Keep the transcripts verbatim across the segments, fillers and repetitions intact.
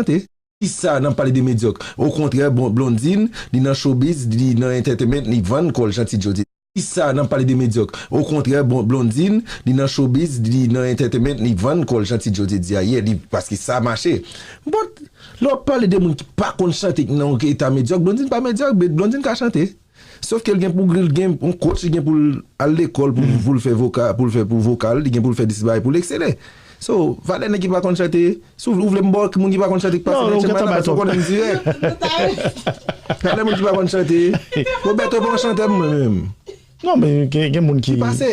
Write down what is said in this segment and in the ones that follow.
chante. Kisa n ap pale de medyòk? Okontrè, bon, Blondine, li nan showbiz, li nan entertainment, li vann kò l, jan Ti Djo te di. Kisa n ap pale de medyòk? Okontrè, bon, Blondine, li nan showbiz, li nan entertainment, li vann kò l, jan Ti Djo te di a yè, li, paske sa mache. But, lè w ap pale de moun ki pa konn chante, ki nan yon eta medyòk, Blondine pa medyòk, Blondine ka chante. Sòf ke l gen pou l gen yon coach, li gen pou l al lekòl pou, pou l fè voka-, pou l fè pou vokal, li gen pou l fè dis bagay pou l eksele. So, valè nèg ki pa konn chante, si w, ou vle m ba w moun ki pa konn chante ki pase nan tchèk madan, paske w konnen m dirèk. Valè moun ki pa konn chante. Roberto pa yon chantè mwen menm. Non, men gen, gen moun ki pase.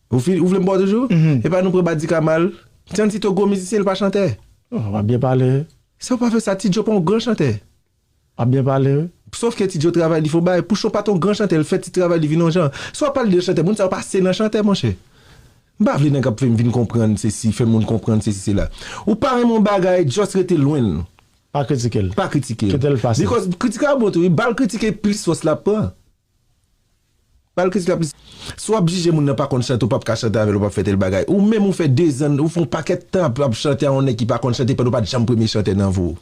Ou fi-, ou vle m ba w toujou? E pa nou pran Badika mal. Ti Antito gwo mizisyen, li pa chantè. Non, w ap byen pale. Si w pa fè sa, Ti Djo pa yon gran chantè. W ap byen pale, wi. Sòf ke Ti Djo travay, li fè yon bagay. Pouchon pa t yon gran chantè, l fè ti travay, li vin yon jan. Si w ap pale de chantè, moun sa yo pase nan chantè, monchè. M pa vle nèg ap fè m vin konprann sesi, fè moun konprann sesi, sela. Ou pa renmen yon bagay, just rete lwen l. Pa kritike l. Pa kritike l. Kite l pase. Because kritik la bon tou, wi. Ba l kritike plis fòs l ap pran. Ba l kritike la plis. Si w ap jije moun nan pa konn chante, ou p ap ka chante avè l, ou p ap fè tèl bagay. Ou menm ou fè dezan, ou fè yon pakèt tan ap, ap chante a yon nèg ki pa konn chante pandan w pa t janm premye chantè nan vi w.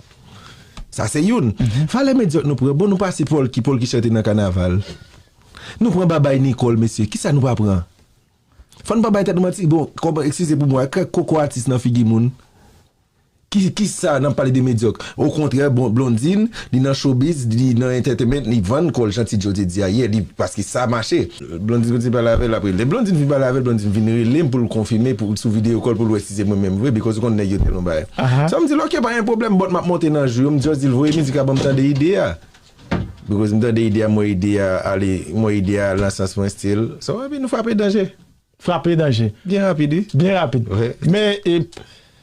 Sa se youn. Valè medyòk nou pran. Bon, nou pase Pòlki, Pòlki chante nan kanaval. Nou pran Babay Nicole, mesye. Kisa nou pa pran? Fò n pa bay tèt nou manti. Bon, kòman, eskize pou mwen, kèk koko atis nan figi moun. Ki, kisa n ap pale de medyòk? Okontrè, bon, Blondine, li nan showbiz, li nan entertainment, li vann kò l, jan Ti Djo te di a yè, li, paske sa mache. Blondine kontinye pale avè l, ap rele. Blondine vin pale avè l, Blondine vin rele m pou l konfime, pou, sou video call pou l wè si se mwen menm vre, because ou konn nèg yo tèlman bagay. So m di l, "Ok, pa gen pwoblèm, but m ap monte nan jou yo," m just di l, "Voye mizik la ban m tande ide a." Because m tande ide a, m wè ide a ale, m wè ide a nan sans mwen still. So, epi nou frape danje. Frape danje. Byen rapid, wi. Byen rapid. Men, e,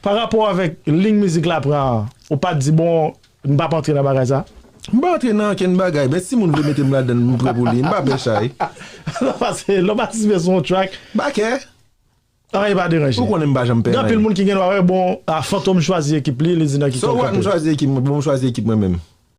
pa rapò avèk liy mizik la pran an, ou pa t di, "Bon, m p ap antre nan bagay sa"? M pa antre nan okenn bagay, men si moun vle mete m ladan l, m prè pou li. M pa pè chay. Non, paske lè w patisipe sou yon track. M pa kè. Anyen pa deranje. Ou konnen m pa janm pè anyen. Gen anpil moun ki gen dwa wè, bon, a, Fantom chwazi ekip li, li di nan ki kèl kanpe. So what, m chwazi ekip mwen, bon, m chwazi ekip mwen menm.